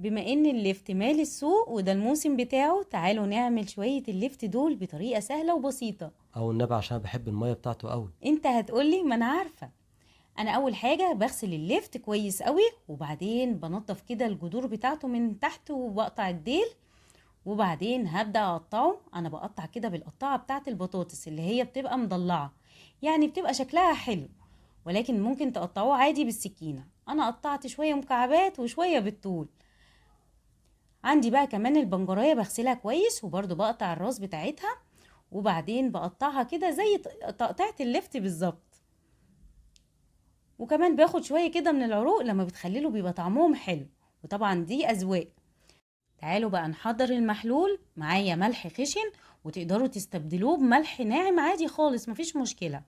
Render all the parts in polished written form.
بما ان اللفت مال السوق وده الموسم بتاعه، تعالوا نعمل شوية اللفت دول بطريقة سهلة وبسيطة. او النبي عشان بحب المية بتاعته قوي. انت هتقولي ما انا عارفة. انا اول حاجة بغسل اللفت كويس قوي، وبعدين بنضف كده الجذور بتاعته من تحت وبقطع الديل، وبعدين هبدأ اقطعه. انا بقطع كده بالقطعة بتاعت البطاطس اللي هي بتبقى مضلعة، يعني بتبقى شكلها حلو، ولكن ممكن تقطعوه عادي بالسكينة. انا قطعت شوية مكعبات وشوية بالطول. عندي بقى كمان البنجراية بغسلها كويس، وبرضو بقطع الراس بتاعتها، وبعدين بقطعها كده زي تقطيعة اللفت بالظبط. وكمان باخد شوية كده من العروق، لما بتخلله بيبقى طعمهم حلو، وطبعا دي أذواق. تعالوا بقى نحضر المحلول. معايا ملح خشن، وتقدروا تستبدلوه بملح ناعم عادي خالص، مفيش مشكلة.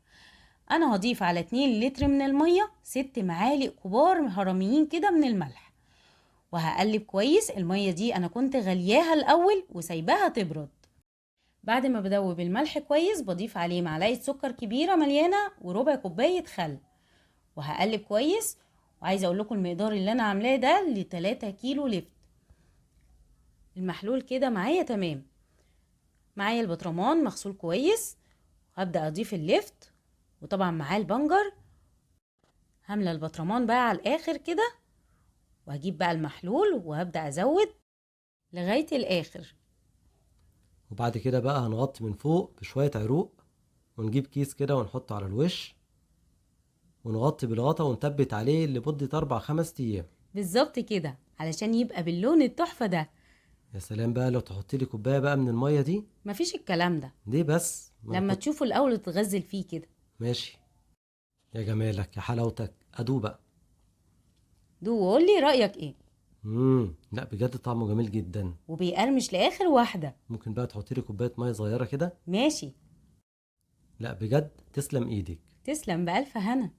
أنا هضيف على 2 لتر من المية 6 معالق كبار هرميين كده من الملح، وهقلب كويس. المية دي أنا كنت غلياها الأول وسايباها تبرد. بعد ما بدوب الملح كويس بضيف عليه معلقة سكر كبيرة مليانة وربع كوباية خل، وهقلب كويس. وعايزة أقول لكم المقدار اللي أنا عاملاه ده لتلاتة كيلو لفت. المحلول كده معايا تمام. معايا البطرمان مغسول كويس، هبدأ أضيف اللفت، وطبعا معاه البنجر. هملى البطرمان بقى على الآخر كده، وهجيب بقى المحلول وهبدأ أزود لغاية الآخر. وبعد كده بقى هنغطي من فوق بشوية عروق، ونجيب كيس كده ونحطه على الوش، ونغطي بالغطا ونثبت عليه لمدة 4-5 أيام. بالظبط كده، علشان يبقى باللون التحفة ده. يا سلام بقى لو تحطي لي كوباية بقى من المية دي. مفيش الكلام ده. ليه بس؟ ما لما كنت تشوفه الأول تغزل فيه كده. ماشي. يا جمالك يا حلاوتك، أدوق بقى. دوق وقول لي رأيك إيه. لا بجد طعمه جميل جدا، وبيقرمش لآخر واحدة. ممكن بقى تحطي لي كوباية مية صغيرة كده. ماشي. لا بجد تسلم ايدك. تسلم بألف هنا.